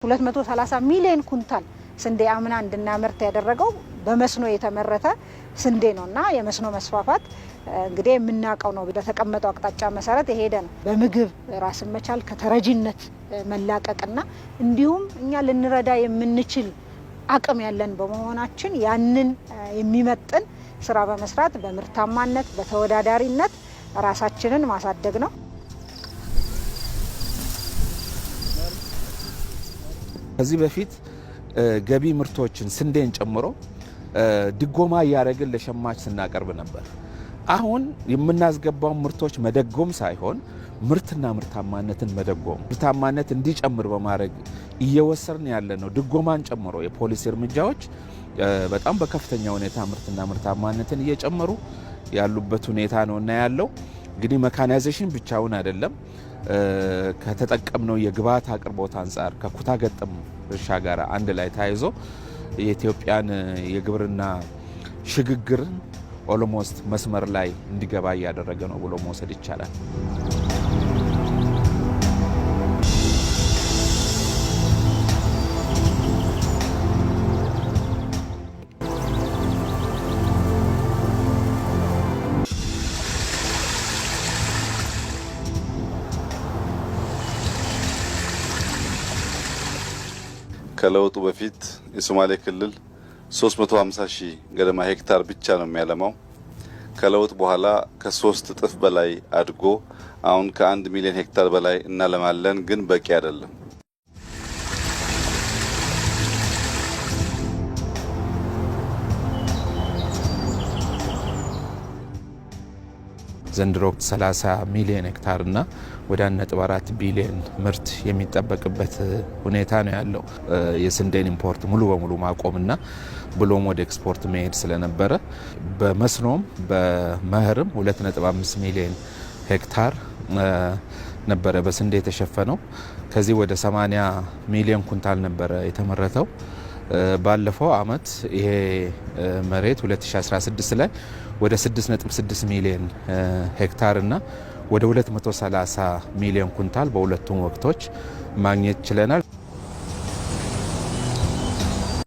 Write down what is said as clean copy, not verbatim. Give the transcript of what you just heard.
230 ሚሊዮን ኩንታል ስንዴ አምና እንድናመርት ያደረገው በመስኖ የተመረተ ስንዴ ነው እና የመስኖ መስፋፋት እንግዲህ የምናውቀው ነው። በተቀመጠው አቅጣጫ መሰረት የሄደ ነው። በምግብ ራስን መቻል ከተረጂነት መላቀቅና እንዲሁም እኛ ልንረዳ የምንችል አቅም ያለን በመሆናችን ያንን የሚመጥን ስራ በመስራት በምርታማነት በተወዳዳሪነት ራሳችንን ማሳደግ ነው። ከዚህ በፊት ገቢ ምርቶችን ስንዴን ጨምሮ ድጎማ እያደረግን ለሸማች ስናቀርብ ነበር። አሁን የምናስገባው ምርቶች መደጎም ሳይሆን ምርትና ምርታማነትን መደጎም፣ ምርታማነት እንዲጨምር በማድረግ እየወሰድን ያለ ነው። ድጎማን ጨምሮ የፖሊሲ እርምጃዎች በጣም በከፍተኛ ሁኔታ ምርትና ምርታማነትን እየጨመሩ ያሉበት ሁኔታ ነው እና ያለው እንግዲህ mechanization ብቻውን አይደለም። ከተጠቀምነው የግብዓት አቅርቦት አንጻር ከኩታ ገጠም እርሻ ጋር አንድ ላይ ተያይዞ የኢትዮጵያን የግብርና ሽግግርን almost መስመር ላይ እንዲገባ እያደረገ ነው ብሎ መውሰድ ይቻላል። ከለውጡ በፊት የሶማሌ ክልል 350 ሺህ ገደማ ሄክታር ብቻ ነው የሚያለማው። ከለውጥ በኋላ ከ3 እጥፍ በላይ አድጎ አሁን ከ1 ሚሊዮን ሄክታር በላይ እናለማለን፣ ግን በቂ አይደለም። ዘንድሮ 30 ሚሊዮን ሄክታር እና ወደ 1.4 ቢሊዮን ምርት የሚጠበቅበት ሁኔታ ነው ያለው። የስንዴን import ሙሉ በሙሉ ማቆምና ብሎም ወደ ኤክስፖርት መሄድ ስለነበረ በመስኖም በመኸርም 2.5 ሚሊዮን ሄክታር ነበረ በስንዴ የተሸፈነው። ከዚህ ወደ 80 ሚሊዮን ኩንታል ነበረ የተመረተው። ባለፈው አመት ይሄ መሬት 2016 ላይ ወደ 6.6 ሚሊዮን ሄክታር እና ወደ 230 ሚሊዮን ኩንታል በሁለቱም ወቅቶች ማግኘት ችለናል።